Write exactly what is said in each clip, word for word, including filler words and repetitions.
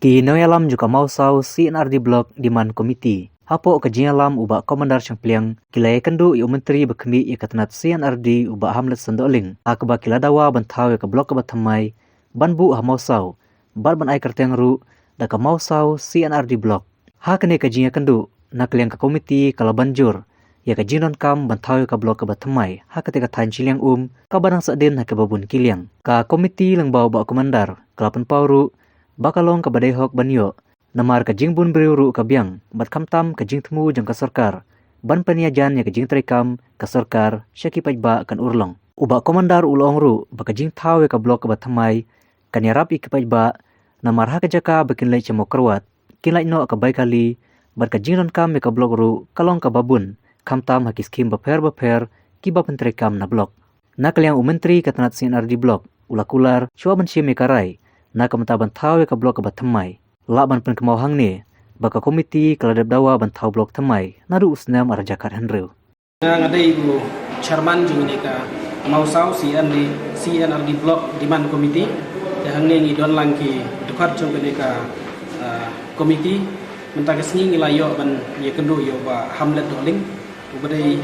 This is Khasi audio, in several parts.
Ki nongïalam jong ka Mawsaw C and R D Block Demand Committee, hapoh ka jingïalam u Bah Commander Shangpliang, ki la ïakynduh ïa u Myntri ba khmih ïa ka tnat C and R D, u Bah Hamlet Sohdohling, ha kaba ki la dawa ban thaw ïa ka block kaba thymmai ban buh ha Mawsaw, bad ban ai kyrteng ruh da ka Mawsaw C and R D Block. Ha kane ka jingïakynduh, na ka liang ka komiti ka la ban jur ïa ka jingdonkam ban thaw ïa ka block kaba thymmai ha katei ka thaiñ shiliang um kaba dang sahdien ha kaba bun ki liang. Ka komiti lyngba u Bah Commander ka la pynpaw ruh ba ka long kaba dei hok ban ïoh, namar ka jingbun briew ruh ka biang, bad khamtam ka jingthmu jong ka sorkar ban pynïajan ïa ka jingtreikam ka sorkar sha ki paidbah kan urlong. U Bah Commander u la ong ruh ba ka jingthaw ïa ka block kaba thymmai kan ïarap ïa ki paidbah, namar ha ka jaka ba kin leit sha Mawkyrwat, kin lait noh ka bai kali, bad ka jingdonkam ïa ka block ruh ka long kaba bun, khamtam ha ki skhim bapher bapher kiba pyntreikam na block. Na ka liang u Myntri ka tnat C and R D Block, u la kular shuwa ban shim ïa ka rai na ka bynta ban thaw ïa ka block kaba thymmai. Lah ban pynkynmaw hangne ba ka komiti ka la dep dawa ban thaw block thymmai naduh u snem ar hajar khathynriew. Nga dei u chairman jong kane ka Mawsaw C and D, C and R D Block Demand Committee. Te hangne ngi don lang ki dkhot jong kane ka, ah, committee. Mynta ka sngi ngi la ïoh ban ïakynduh ïa u Bah Hamlet Dohling, uba dei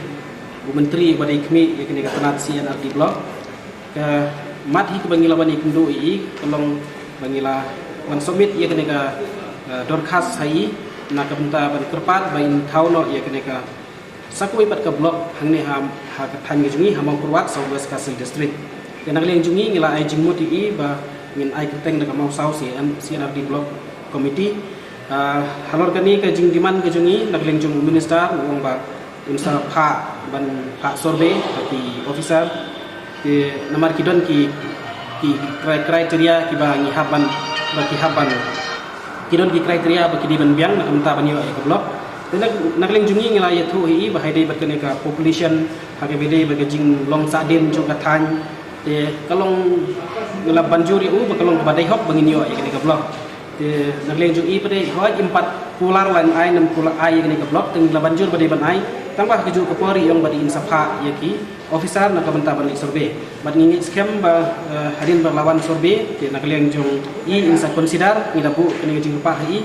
u Myntri uba dei khmih ïa kane ka tnat C and R D Block. Ka mat hi kaba ngi la ban ïakynduh ïa i ka long ba ngi la ban submit ïa kane ka, ah, dorkhas ha i na ka bynta ban kyrpad ba in thaw noh ïa kane ka sa kawei pat ka block hangne ha, ha ka thaiñ ka jong ngi ha Mawkyrwat, South West Khasi Hills District. Te na ka liang jong ngi ngi la ai jingmut ïa i ba ngin ai kyrteng da ka Mawsaw C and, C and R D Block Committee. Ah, halor kane ka jingdemand ka jong ngi na ka liang jong u minister u ong ba un sa phah ban phah survey bad ki officer. Te namar ki don ki, ki cri-, criteria kiba ngi hap ban, ba ki hap ban, ki don ki criteria ba ki dei ban biang na ka bynta ban ïoh ïa ka block. Te na, na ka liang jong ngi ngi la ïathuh hi ba ha dei bad kane ka population, ha kaba dei bad ka jinglong sahdien jong ka thaiñ. Te ka long, ngi la ban jur ïa u ba ka long kaba dei hok ba ngin ïoh ïa kane ka block. Te na ka liang jong i pat de, hooid im pat kular lane ai, nam kular ai ïa kane ka block, te ngi la ban jur ba dei ban ai. Tang ba ha kajuh ka por i ong ba dei in sa phah ïa ki officer na ka bynta ban leit survey. Bad ngi ngeit skhem ba, eh, hadien ba la wan survey, te na ka liang jong i in sa consider, ngi da buh kane ka jingkyrpad ha i.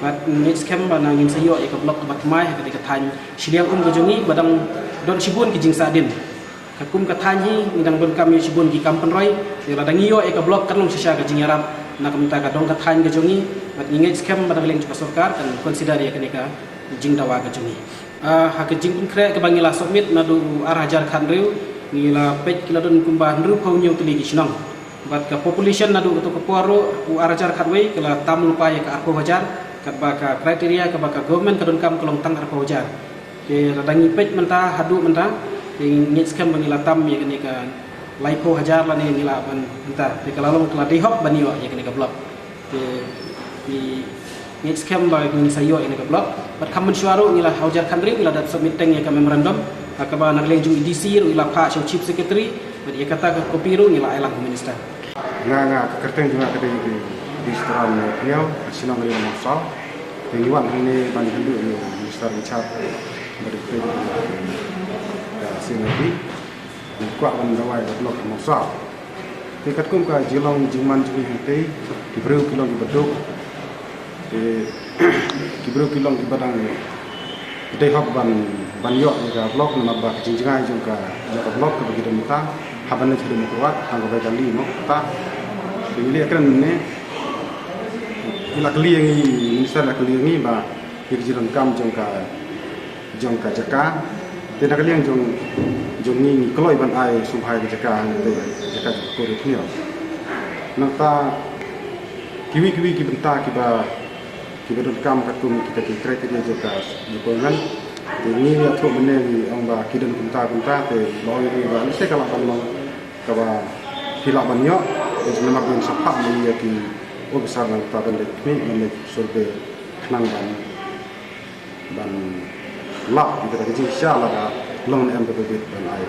Bad ngi ngeit skhem ba na ngin sa ïoh ïa ka block kaba thymmai ha katei ka thaiñ shiliang um ka jong ngi ba dang don shibun ki jingsahdien. Katkum ka thaiñ hi ngi dang donkam ïa shibun ki kam pynroi. Te lada ngi ïoh ïa ka block kan long shisha ka jingïarap na ka bynta ka dong ka thaiñ ka jong ngi. Bad ngi ngeit skhem ba na ka liang jong ka sorkar kan consider ïa kane ka jingdawa ka jong ngi. Ah, ha ka jingpynkhreh kaba ngi la submit naduh u ar hajar khathynriew, ngi la peit ki la don kumba hynriewphew hynñiew tylli ki shnong. Bad ka population naduh kato ka por ruh u ar hajar khatwei ka la tam lypa ïa ka arphew hajar, katba ka criteria kaba ka government ka donkam ka long tang arphew hajar. Te lada ngi peit mynta haduh mynta, te ngi ngeit skhem ba ngi la tam ïa kane ka laiphew hajar lane ngi lah ban mynta. Te ka la long ka la dei hok ban ïoh ïa kane ka block. Te ngi ngeit skhem ba ngin sa ïoh ïa kane ka block. Bad kham mynshuwa ruh ngi la ha u hajar khathynriew ngi la dep submit teng ïa ka memorandum. Ha kaba na ka liang jong i D C ruh i la phah sha u Chief Secretary. Bad ïa kata ka copy ruh ngi la ai lang ha u Minister. Nga, nga, ka kyrteng jong nga ka dei Deistraw Hynñiewphiaw, ka shnong ka dei Mawsaw. Te ngi wan hangne ban ïakynduh ïa u Minister in charge ba dei ka, ka C and R D. Ngi kwah ban dawa ïa ka block Mawsaw. Te katkum ka jinglong jingman jong ngi hangtei, ki briew ki long kiba duk. Te ki briew ki long kiba dang dei hok ban, ban ïoh ïa ka block namar ba ka jingjngai jong ka, jong ka block kaba ki don mynta, hap ban leit sha Mawkyrwat, tang ka bai kali mo, kata. Te ngi la kren mynne, ngi la kylli ïa ngi, Minister la kylli ïa ngi ba ïa ka jingdonkam jong ka, jong ka jaka. Te na ka liang jong, jong ngi ngi kloi ban ai sngewbha ïa ka jaka hangtei, jaka jong ka Korea Khynñiaw. Nangta kiwei kiwei ki bynta kiba, kiba donkam katkum kita ki kriteria jong ka, jong ka government. Te ngi ïathuh mynne ngi ong ba ki don kumta kumta, te ba ong ïa ngi ba lehse ka lah ban long kaba phi lah ban ïoh, te namar ba ngin sa phah ïa ki officer nangta ban leit khmih, ban leit survey khnang ban, ban lap ïa kata ka jingshisha lada long ne em kaba bit ban ai.